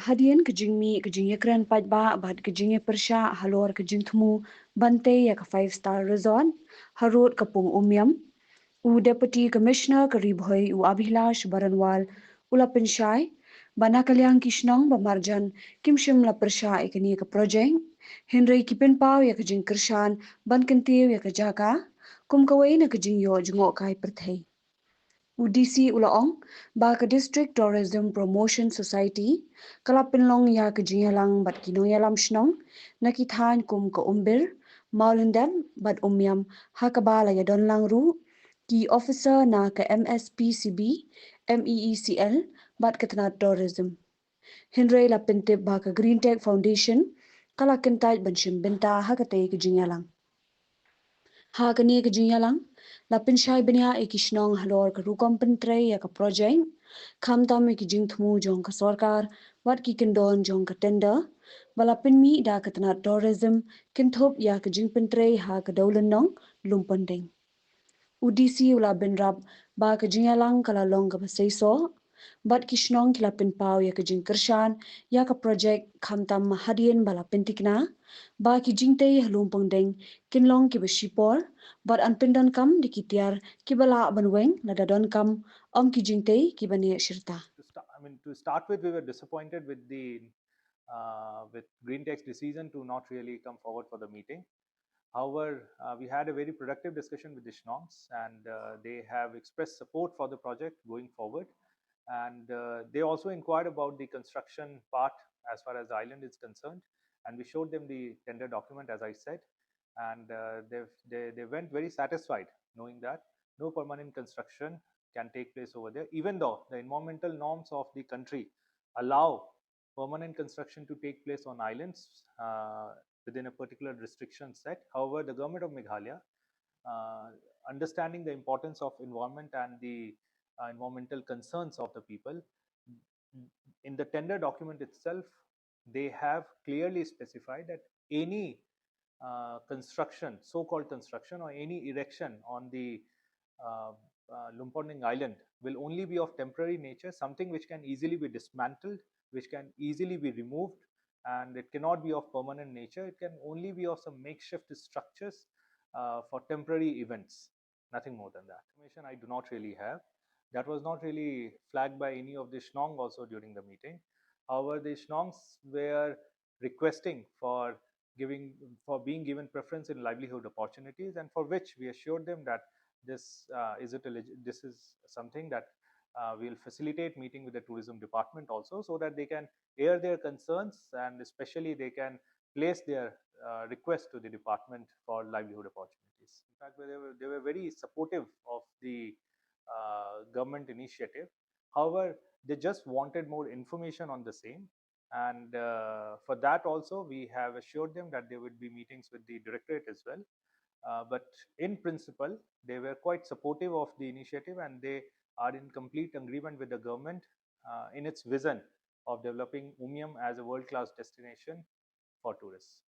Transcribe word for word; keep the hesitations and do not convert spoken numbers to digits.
Hadien ka jingmih ka jingïakren paidbah bad ka jingïapyrshah halor ka jingthmu ban tei ïa ka five star resort harud ka pung Umiam, u Deputy Commissioner ka Ri Bhoi u Abhilash Baranwal u la pynshai ba na ka liang ki shnong ba marjan kim shym la pyrshah ïa kane ka project, hynrei ki pynpaw ïa ka jingkyrshan ban kyntiew ïa ka jaka kum kawei na ka jingïoh jngohkai pyrthei. U D C u la ong ba ka District Tourism Promotion Society ka la pynlong ïa ka jingïalang bad ki nongïalam shnong na ki thaiñ kum ka Umbir, Mawlyndep bad Umiam, ha kaba la ïadon lang ruh ki officer na ka M S P C B, M E E C L bad ka tnat tourism. Hynrei la pyntip ba ka Green Tech Foundation ka la kyntait ban shim bynta ha katei ka jingïalang. Ha kane ka jingïalang la pynshai bniah ïa ki shnong halor ka rukom pyntrei ïa ka project, khamtam ïa ki jingthmu jong ka sorkar bad ki kyndon jong ka tender ba la pynmih da ka tnat tourism kynthup ïa ka jingpyntrei ha ka dewlynnong Lumponding. U D C u la bynrap ba ka jingïalang ka la long kaba seisoh bad ki shnong ki la pynpaw ïa ka jingkyrshan ïa ka project, khamtam hadien ba la pyntikna ba ki jingtei ha Lumponding kin long kiba shipor bad yn pyndonkam da ki tiar kiba lah ban weng lada donkam, ym ki jingtei kiba neh shirta. To sta-, I mean, to start with, we were disappointed with the, uh, with Green Tech's decision to not really come forward for the meeting. However, uh, we had a very productive discussion with the Shnongs, and, uh, they have expressed support for the project going forward. And, uh, they also inquired about the construction part as far as the island is concerned, and we showed them the tender document, as I said, and, uh, they, they, they went very satisfied knowing that no permanent construction can take place over there, even though the environmental norms of the country allow permanent construction to take place on islands, uh, within a particular restriction set. However, the government of Meghalaya, uh, understanding the importance of environment and the, uh, environmental concerns of the people, in the tender document itself, they have clearly specified that any, uh, construction, so-called construction, or any erection on the, uh, uh, Lumponding Island will only be of temporary nature, something which can easily be dismantled, which can easily be removed, and it cannot be of permanent nature. It can only be of some makeshift structures, uh, for temporary events. Nothing more than that. Information I do not really have. That was not really flagged by any of the Shnong also during the meeting. However, the Shnongs were requesting for giving, for being given preference in livelihood opportunities, and for which we assured them that this, uh, is it a legi-, this is something that, uh, we'll facilitate meeting with the tourism department also, so that they can air their concerns, and especially they can place their, uh, request to the department for livelihood opportunities. In fact, they were, they were very supportive of the, uh, government initiative. However, they just wanted more information on the same. And, uh, for that also, we have assured them that there would be meetings with the directorate as well. Uh, but in principle, they were quite supportive of the initiative, and they are in complete agreement with the government, uh, in its vision of developing Umiam as a world-class destination for tourists.